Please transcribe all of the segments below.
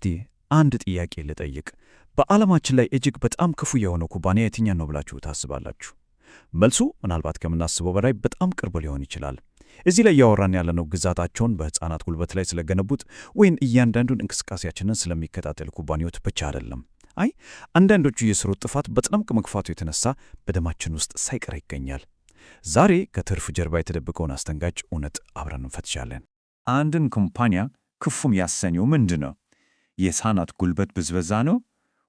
እስቲ አንድ ጥያቄ ልጠይቅ። በዓለማችን ላይ እጅግ በጣም ክፉ የሆነው ኩባንያ የትኛው ነው ብላችሁ ታስባላችሁ? መልሱ ምናልባት ከምናስበው በላይ በጣም ቅርብ ሊሆን ይችላል። እዚህ ላይ እያወራን ያለነው ግዛታቸውን በሕፃናት ጉልበት ላይ ስለገነቡት ወይም እያንዳንዱን እንቅስቃሴያችንን ስለሚከታተል ኩባንያዎች ብቻ አይደለም። አይ፣ አንዳንዶቹ የሰሩት ጥፋት በጣም ከመክፋቱ የተነሳ በደማችን ውስጥ ሳይቀር ይገኛል። ዛሬ ከትርፍ ጀርባ የተደበቀውን አስደንጋጭ እውነት አብረን እንፈትሻለን። አንድን ኩባንያ ክፉ የሚያሰኘው ምንድን ነው? የሕፃናት ጉልበት ብዝበዛ ነው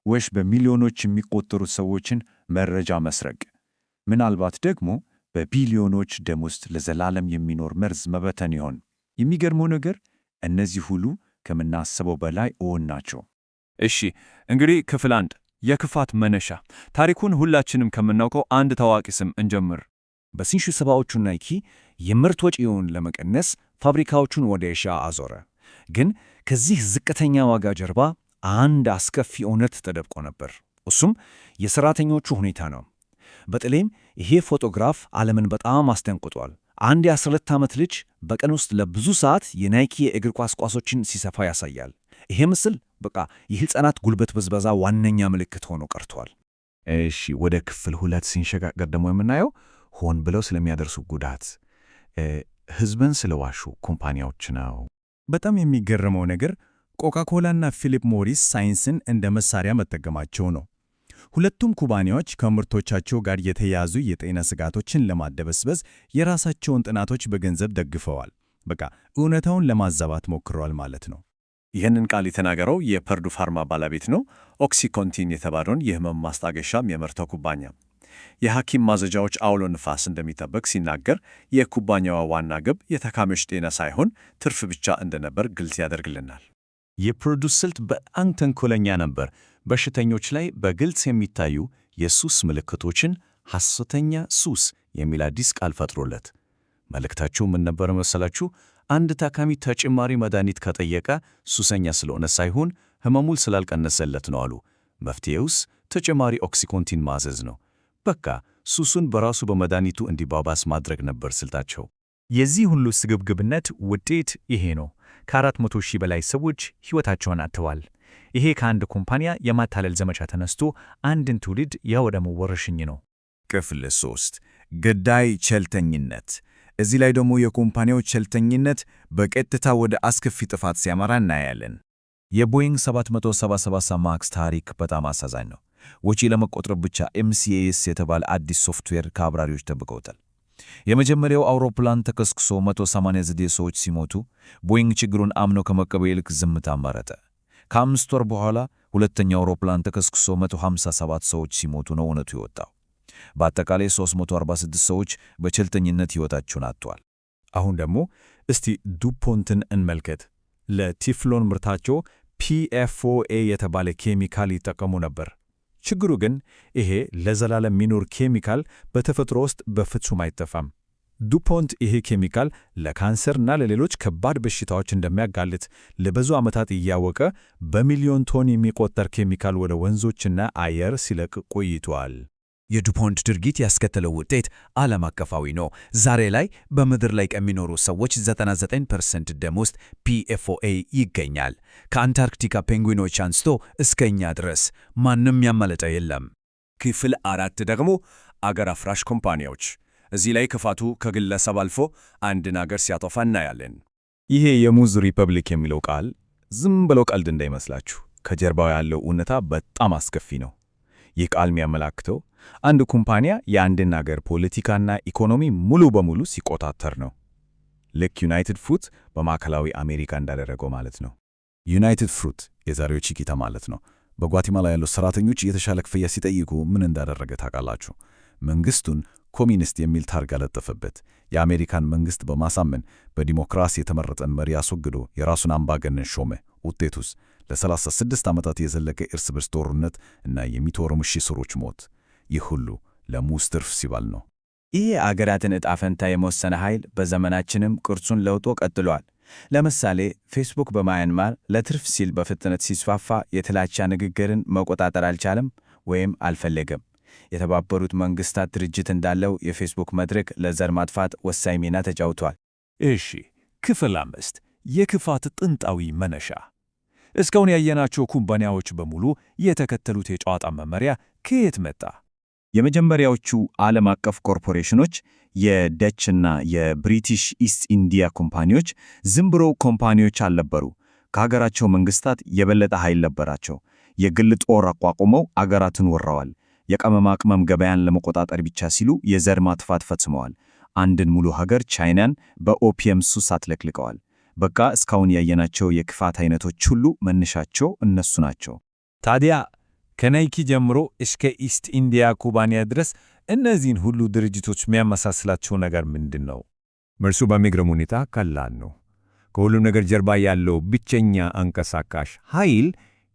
ወይስ በሚሊዮኖች የሚቆጠሩ ሰዎችን መረጃ መስረቅ? ምናልባት ደግሞ በቢሊዮኖች ደም ውስጥ ለዘላለም የሚኖር መርዝ መበተን ይሆን? የሚገርመው ነገር እነዚህ ሁሉ ከምናስበው በላይ እውን ናቸው። እሺ፣ እንግዲህ ክፍል 1፣ የክፋት መነሻ። ታሪኩን ሁላችንም ከምናውቀው አንድ ታዋቂ ስም እንጀምር። በ1970ዎቹ ናይኪ የምርት ወጪውን ለመቀነስ ፋብሪካዎቹን ወደ ኤሽያ አዞረ። ግን ከዚህ ዝቅተኛ ዋጋ ጀርባ አንድ አስከፊ እውነት ተደብቆ ነበር። እሱም የሠራተኞቹ ሁኔታ ነው። በተለይም ይሄ ፎቶግራፍ ዓለምን በጣም አስደንግጧል። አንድ የ12 ዓመት ልጅ በቀን ውስጥ ለብዙ ሰዓት የናይኪ የእግር ኳስ ኳሶችን ሲሰፋ ያሳያል። ይሄ ምስል በቃ የሕፃናት ጉልበት ብዝበዛ ዋነኛ ምልክት ሆኖ ቀርቷል። እሺ፣ ወደ ክፍል 2 ስንሸጋገር ደግሞ የምናየው ሆን ብለው ስለሚያደርሱ ጉዳት፣ ህዝብን ስለዋሹ ኩባንያዎች ነው። በጣም የሚገርመው ነገር ኮካኮላና ፊሊፕ ሞሪስ ሳይንስን እንደ መሳሪያ መጠቀማቸው ነው። ሁለቱም ኩባንያዎች ከምርቶቻቸው ጋር የተያያዙ የጤና ስጋቶችን ለማደበስበስ የራሳቸውን ጥናቶች በገንዘብ ደግፈዋል። በቃ እውነታውን ለማዛባት ሞክረዋል ማለት ነው። ይህንን ቃል የተናገረው የፐርዱ ፋርማ ባለቤት ነው። ኦክሲኮንቲን የተባለውን የህመም ማስታገሻ የሚያመርተው ኩባንያ የሐኪም ማዘዣዎች አውሎ ንፋስ እንደሚጠበቅ ሲናገር የኩባንያዋ ዋና ግብ የታካሚዎች ጤና ሳይሆን ትርፍ ብቻ እንደነበር ግልጽ ያደርግልናል። የፐርዱ ስልት በጣም ተንኮለኛ ነበር። በሽተኞች ላይ በግልጽ የሚታዩ የሱስ ምልክቶችን ሐሰተኛ ሱስ የሚል አዲስ ቃል ፈጥሮለት። መልእክታቸው ምን ነበር መሰላችሁ? አንድ ታካሚ ተጨማሪ መድኃኒት ከጠየቀ ሱሰኛ ስለሆነ ሳይሆን ህመሙን ስላልቀነሰለት ነው አሉ። መፍትሄውስ ተጨማሪ ኦክሲኮንቲን ማዘዝ ነው። በቃ ሱሱን በራሱ በመድኃኒቱ እንዲባባስ ማድረግ ነበር ስልታቸው። የዚህ ሁሉ ስግብግብነት ውጤት ይሄ ነው። ከ400 ሺህ በላይ ሰዎች ሕይወታቸውን አጥተዋል። ይሄ ከአንድ ኩባንያ የማታለል ዘመቻ ተነስቶ አንድን ትውልድ ያወደመው ወረርሽኝ ነው። ክፍል 3፣ ገዳይ ቸልተኝነት። እዚህ ላይ ደግሞ የኩባንያው ቸልተኝነት በቀጥታ ወደ አስከፊ ጥፋት ሲያመራ እናያለን። የቦይንግ 777 ማክስ ታሪክ በጣም አሳዛኝ ነው። ወጪ ለመቆጠብ ብቻ MCAS የተባለ አዲስ ሶፍትዌር ከአብራሪዎች ደብቀውታል። የመጀመሪያው አውሮፕላን ተከስክሶ 189 ሰዎች ሲሞቱ ቦይንግ ችግሩን አምኖ ከመቀበል ይልቅ ዝምታ መረጠ። ከ5 ወር በኋላ ሁለተኛው አውሮፕላን ተከስክሶ 157 ሰዎች ሲሞቱ ነው እውነቱ የወጣው። በአጠቃላይ 346 ሰዎች በቸልተኝነት ሕይወታቸውን አጥተዋል። አሁን ደግሞ እስቲ ዱፖንትን እንመልከት። ለቴፍሎን ምርታቸው PFOA የተባለ ኬሚካል ይጠቀሙ ነበር። ችግሩ ግን ይሄ ለዘላለም የሚኖር ኬሚካል በተፈጥሮ ውስጥ በፍጹም አይጠፋም። ዱፖንት ይሄ ኬሚካል ለካንሰርና ለሌሎች ከባድ በሽታዎች እንደሚያጋልጥ ለብዙ ዓመታት እያወቀ በሚሊዮን ቶን የሚቆጠር ኬሚካል ወደ ወንዞችና አየር ሲለቅ ቆይቷል። የዱፖንት ድርጊት ያስከተለው ውጤት ዓለም አቀፋዊ ነው። ዛሬ ላይ በምድር ላይ ከሚኖሩ ሰዎች 99% ደም ውስጥ PFOA ይገኛል። ከአንታርክቲካ ፔንጉዊኖች አንስቶ እስከ እኛ ድረስ ማንም ያመለጠ የለም። ክፍል 4 ደግሞ አገር አፍራሽ ኩባንያዎች። እዚህ ላይ ክፋቱ ከግለሰብ አልፎ አንድን አገር ሲያጠፋ እናያለን። ይሄ የሙዝ ሪፐብሊክ የሚለው ቃል ዝም ብሎ ቀልድ እንዳይመስላችሁ። ከጀርባው ያለው እውነታ በጣም አስከፊ ነው። ይህ ቃል የሚያመላክተው አንድ ኩባንያ የአንድን አገር ፖለቲካና ኢኮኖሚ ሙሉ በሙሉ ሲቆጣጠር ነው። ልክ ዩናይትድ ፍሩት በማዕከላዊ አሜሪካ እንዳደረገው ማለት ነው። ዩናይትድ ፍሩት የዛሬው ቺኪታ ማለት ነው። በጓቲማላ ያሉ ሰራተኞች የተሻለ ክፍያ ሲጠይቁ ምን እንዳደረገ ታውቃላችሁ? መንግስቱን ኮሚኒስት የሚል ታርጋ ለጠፈበት። የአሜሪካን መንግስት በማሳመን በዲሞክራሲ የተመረጠን መሪ አስወግዶ የራሱን አምባገነን ሾመ። ውጤቱስ ለ36 ዓመታት የዘለቀ እርስ በርስ ጦርነት እና የ150 ሺህ ሰዎች ሞት። ይህ ሁሉ ለሙዝ ትርፍ ሲባል ነው። ይህ የአገራትን ዕጣ ፈንታ የመወሰነ ኃይል በዘመናችንም ቅርጹን ለውጦ ቀጥሏል። ለምሳሌ ፌስቡክ በማያንማር ለትርፍ ሲል በፍጥነት ሲስፋፋ የጥላቻ ንግግርን መቆጣጠር አልቻለም ወይም አልፈለገም። የተባበሩት መንግስታት ድርጅት እንዳለው የፌስቡክ መድረክ ለዘር ማጥፋት ወሳኝ ሚና ተጫውቷል። እሺ፣ ክፍል 5፣ የክፋት ጥንታዊ መነሻ። እስካሁን ያየናቸው ኩባንያዎች በሙሉ የተከተሉት የጨዋታ መመሪያ ከየት መጣ? የመጀመሪያዎቹ ዓለም አቀፍ ኮርፖሬሽኖች የደችና የብሪቲሽ ኢስት ኢንዲያ ኮምፓኒዎች ዝም ብሎ ኮምፓኒዎች አልነበሩ። ከሀገራቸው መንግስታት የበለጠ ኃይል ነበራቸው። የግል ጦር አቋቁመው አገራትን ወረዋል። የቅመማ ቅመም ገበያን ለመቆጣጠር ብቻ ሲሉ የዘር ማጥፋት ፈጽመዋል። አንድን ሙሉ ሀገር ቻይናን በኦፒየም ሱስ አጥለቅልቀዋል። በቃ እስካሁን ያየናቸው የክፋት አይነቶች ሁሉ መነሻቸው እነሱ ናቸው። ታዲያ ከናይኪ ጀምሮ እስከ ኢስት ኢንዲያ ኩባንያ ድረስ እነዚህን ሁሉ ድርጅቶች የሚያመሳስላቸው ነገር ምንድን ነው? መልሱ በሚገርም ሁኔታ ቀላል ነው። ከሁሉም ነገር ጀርባ ያለው ብቸኛ አንቀሳቃሽ ኃይል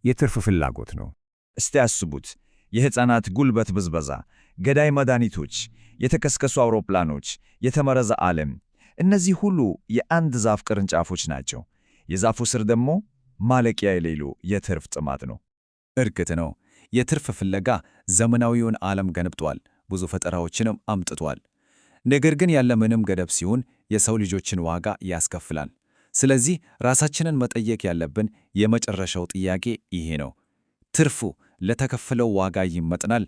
የትርፍ ፍላጎት ነው። እስቲ አስቡት፣ የሕፃናት ጉልበት ብዝበዛ፣ ገዳይ መድኃኒቶች፣ የተከሰከሱ አውሮፕላኖች፣ የተመረዘ ዓለም። እነዚህ ሁሉ የአንድ ዛፍ ቅርንጫፎች ናቸው። የዛፉ ስር ደግሞ ማለቂያ የሌለው የትርፍ ጥማት ነው። እርግጥ ነው የትርፍ ፍለጋ ዘመናዊውን ዓለም ገንብቷል፣ ብዙ ፈጠራዎችንም አምጥቷል። ነገር ግን ያለምንም ገደብ ሲሆን የሰው ልጆችን ዋጋ ያስከፍላል። ስለዚህ ራሳችንን መጠየቅ ያለብን የመጨረሻው ጥያቄ ይሄ ነው። ትርፉ ለተከፈለው ዋጋ ይመጥናል?